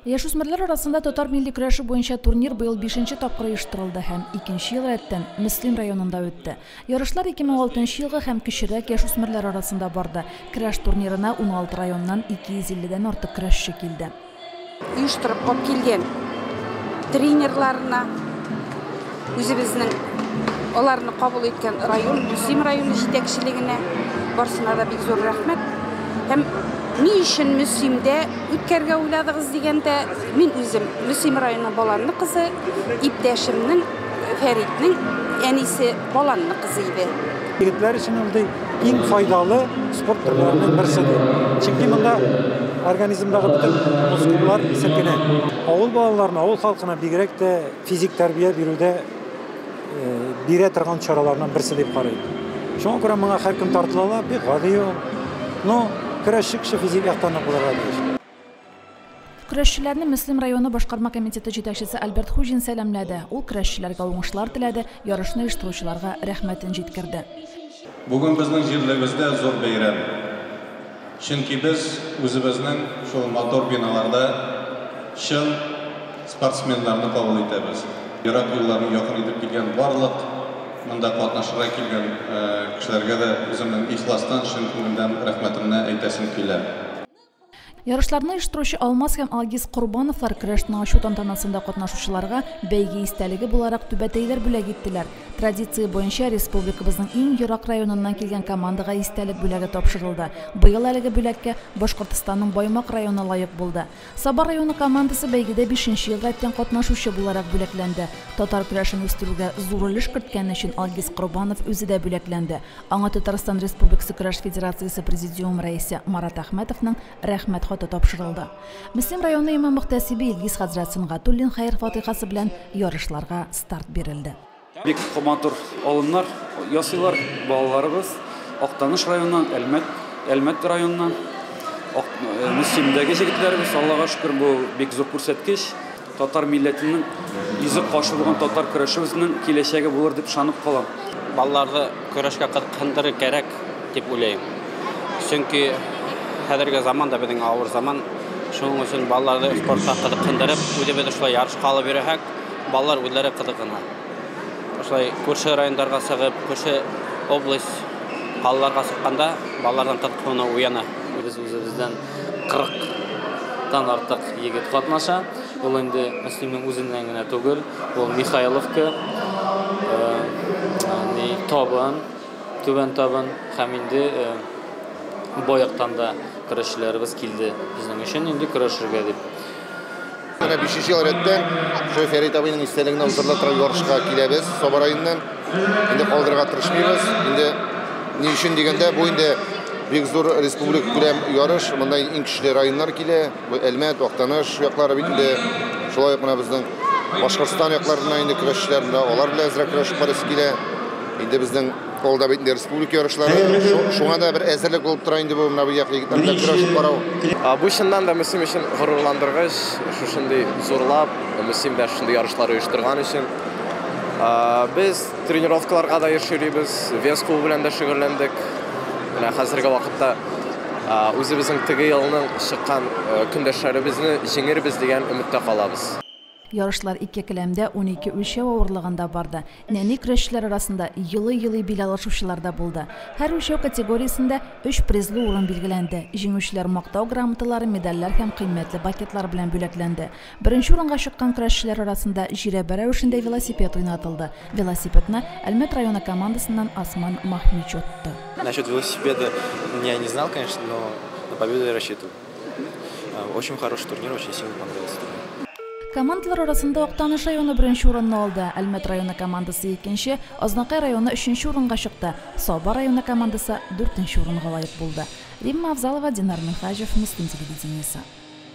Яшүсмерләр арасында татар милли көрәше буенча турнир быел бишенче тапкыр оештырылды һәм икенче ел рәттән Мөслим районында үтте. Ярышлар 2006 елгы һәм кечерәк яшүсмерләр арасында барды. Көрәш турнирына 16 районнан 250 дән артык көрәшче килде. Оештырып алып килгән тренерларына, үзебезнең аларны кабул иткән район, Мөслим районы җитәкчелегенә барсына да бик зур рәхмәт. Һәм ни өчен Мөслимдә үткәрергә уйладыгыз дигәндә, мин үзем Мөслим районы Баланны кызы, иптәшемнең Фәритнең әнисе Баланны кызы иде. Егетләр өчен ул ди иң файдалы спорт төрләренең берсе ди. Чөнки монда организмдагы бөтен мускуллар селкенә. Авыл балаларына, авыл халкына бигрәк тә физик тәрбия бирүдә бирә торган чараларның берсе дип карыйм. Шуңа күрә моңа һәркем тартыла ала, бик гади ул. Но көрәшче кеше физик яктан нык булырга тиеш. Көрәшчеләрне Мөслим районы башкарма комитеты җитәкчесе Альберт Хуҗин сәламләде. Ул көрәшчеләргә уңышлар теләде, ярышны оештыручыларга рәхмәтен җиткерде. Бүген безнең җирлегебездә зур бәйрәм. Чөнки без үзебезнең шул матур биналарда чын спортсменнарны кабул итәбез. Ерак юлларны якын итеп килгән барлык монда катнашырга килгән кешеләргә дә үземнең ихластан, чын күңелдән рәхмәтемне әйтәсем килә. Ярышларны оештыручы Алмаз һәм Алгиз Корбановлар көрәшне ачу тантанасында катнашучыларга бәйге истәлеге буларак түбәтәйләр бүләк иттеләр. Традиция буенча республикабызның иң ерак районыннан килгән командага истәлек бүләге тапшырылды. Быел әлеге бүләккә Башкортостанның Баймак районы лаек булды. Саба районы командасы бәйгедә бишенче ел рәттән катнашучы буларак бүләкләнде. Татар көрәшен үстерүгә зур өлеш керткән өчен Алгиз Корбанов үзе дә бүләкләнде. Аңа Татарстан Республикасы Көрәш Федерациясе президиум рәисе Марат Әхмәтовның рәхмәт хаты тапшырылды. Мөслим районы имам-мөхтәсибе Илгиз хәзрәт Сөнгатуллин хәер-фатихасы белән ярышларга старт бирелде. Бик матур алымнар ясыйлар балаларыбыз. Актаныш районыннан, Әлмәт, Әлмәт районыннан, Мөслимдәге җегетләребез, Аллага шөкер, бу бик зур күрсәткеч. Татар милләтенең йөзе каршы булган татар көрәшебезнең киләчәге булыр дип ышанып калам. Балаларны көрәшкә кызыксындырыр кирәк дип уйлыйм. Чөнки хәзерге заман да безнең авыр заман. Шуның өчен балаларны спортка кызыксындырып, үзебез шулай ярышка алып йөрсәк, балалар үзләре кызыкына. Шулай күрше районнарга чыгып, күрше область калаларга чыкканда балалардан кызыксыну уяна. Без үзебездән 40-тан артык егет катнаша. Ул инде Мөслимнең үзеннән генә түгел, ул Михайловка, Табын, Түбән Табын һәм инде Баяктан да көрәшчеләребез килде безнең өчен инде көрәшергә дип. Менә бишенче ел рәттән шул Фәрит абыйның истәлегенә уздырыла торган ярышка киләбез Саба районыннан. Инде калдырырга тырышмыйбыз. Инде ни өчен дигәндә, бу инде бик зур республика күләм ярыш. Монда иң көчле районнар килә. Бу Әлмәт, Актаныш яклары бит инде. Шулай ук менә безнең Башкортстан якларыннан инде көрәшчеләр менә алар белән әзрәк көрәшеп карыйсы килә. Инде безнең алда бит инде республика ярышлары. Шуңа да бер әзерлек булып тора инде бу менә бу як егетләр белән көрәшеп карау. Бу чыннан да Мөслим өчен горурландыргыч, шушындый зурлап Мөслимдә шушындый ярышлар оештырган өчен. Без тренировкаларга да еш йөрибез, вес куу белән дә шөгыльләндек. Менә хәзерге вакытта үзебезнең теге елның чыккан көндәшләребезне җиңербез дигән өметтә калабыз. Ярышлар ике келәмдә 12 үлчәү авырлыгында барды. Нәни көрәшчеләр арасында елый-елый бил алышучылар да булды. Һәр үлчәү категориясендә 3 призлы урын билгеләнде. Җиңүчеләр мактау грамоталары, медальләр һәм кыйммәтле пакетлар белән бүләкләнде. Беренче урынга чыккан көрәшчеләр арасында жирәбә рәвешендә велосипед уйнатылды. Велосипедны Әлмәт районы командасыннан Осман Махмич отты. Насчет велосипеда я не знал, конечно, но на победу я рассчитываю. Очень хороший турнир, очень сильно понравился турнир. Командалар арасында Актаныш районы беренче урынны алды. Әлмәт районы командасы икенче, Азнакай районы өченче урынга чыкты. Саба районы командасы дүртенче урынга лаек булды. Римма Авзалова, Динар Минхаҗев, Мөслим телевидениесе.